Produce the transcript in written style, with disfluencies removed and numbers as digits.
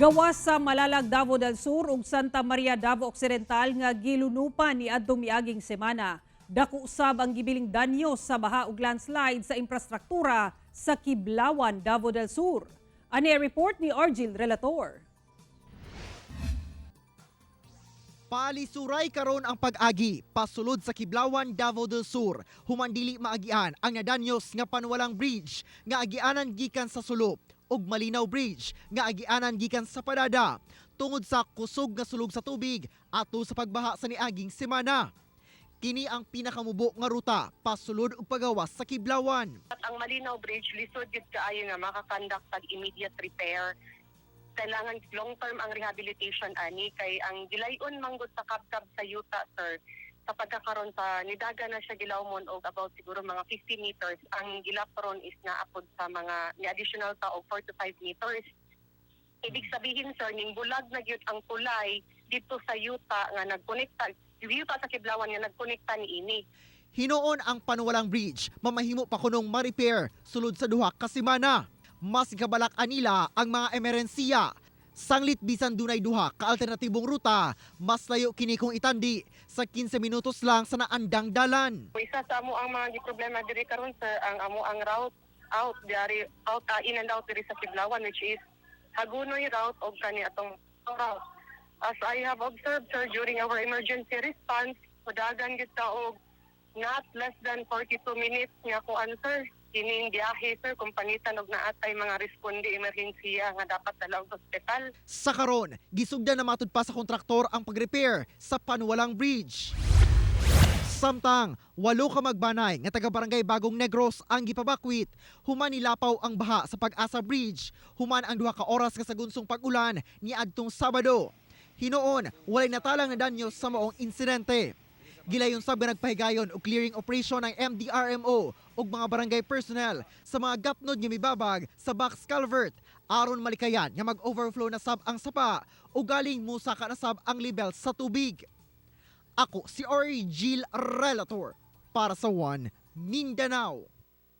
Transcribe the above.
Gawas sa Malalag, Davao del Sur ug Santa Maria, Davao Occidental nga gilunupan niadtong miaging semana. Dako usab ang gibiling danyo sa baha ug landslide sa infrastruktura sa Kiblawan, Davao del Sur. Ani report ni Argil Relator. Palisuray karon ang pag-agi pasulod sa Kiblawan, Davao del Sur, human dili maagian ang nadanyos nga Panwalang Bridge nga agianan gikan sa Sulop ug Malinaw Bridge nga agianan gikan sa Padada tungod sa kusog nga sulog sa tubig ato sa pagbaha sa niaging semana. Kini ang pinakamubo nga ruta pasulod ug pagawas sa Kiblawan. At ang Malinaw Bridge, lisod gyud kaayo nga makakandak pag immediate repair. Kailangan long term ang rehabilitation ani kay ang gilayon manggod sa kabkab sa yuta, sir, sa pagkakaron sa nidaga na siya gilawmon og about siguro mga 50 meters. Ang gilapron is naapod sa mga ni additional ta og 4 to 5 meters. Ibig sabihin, sir, ning bulag na gyud ang tulay dito sa yuta nga nagkonekta, yuta sa Kiblawan nga nagkonekta niini. Hinuon ang Panwalang Bridge, mamahimo pa kunong ma-repair sulod sa 2 ka semana. Mas gabalak anila ang mga emerhensiya. Sanglit bisan dunay duha ka alternatibong ruta, mas layo kini kung itandi sa 15 minutos lang sa naandang dalan. Isa sa amo ang mga problema diri karon, sir, ang amo ang route out diri, out in and out diri sa Kiblawan, which is Hagunoy route og kani atong route. As I have observed, sir, during our emergency response, mudagan gyud ta og not less than 42 minutes nga kuan, sir, kining biyahe, sir, kung pangitan og naatay mga responde emerhensiya nga dapat dala og ospital. Sa karon, gisugdan na matud pa sa kontraktor ang pag-repair sa Panwalang Bridge. Samtang, walo ka magbanay nga taga Barangay Bagong Negros ang gipabakwit human nilapaw ang baha sa Pag-asa Bridge human ang 2 ka oras nga sagunsong pag-ulan niadtong Sabado. Hinuon, walay natalang na danyo sa maong insidente. Gilayon sab nga nagpahigayon og clearing operation ng MDRMO ug mga barangay personnel sa mga gapnod nga mibabag sa box culvert aron malikayan nga mag-overflow na sab ang sapa o galing musaka na sab ang level sa tubig. Ako si Gil Relator para sa One Mindanao.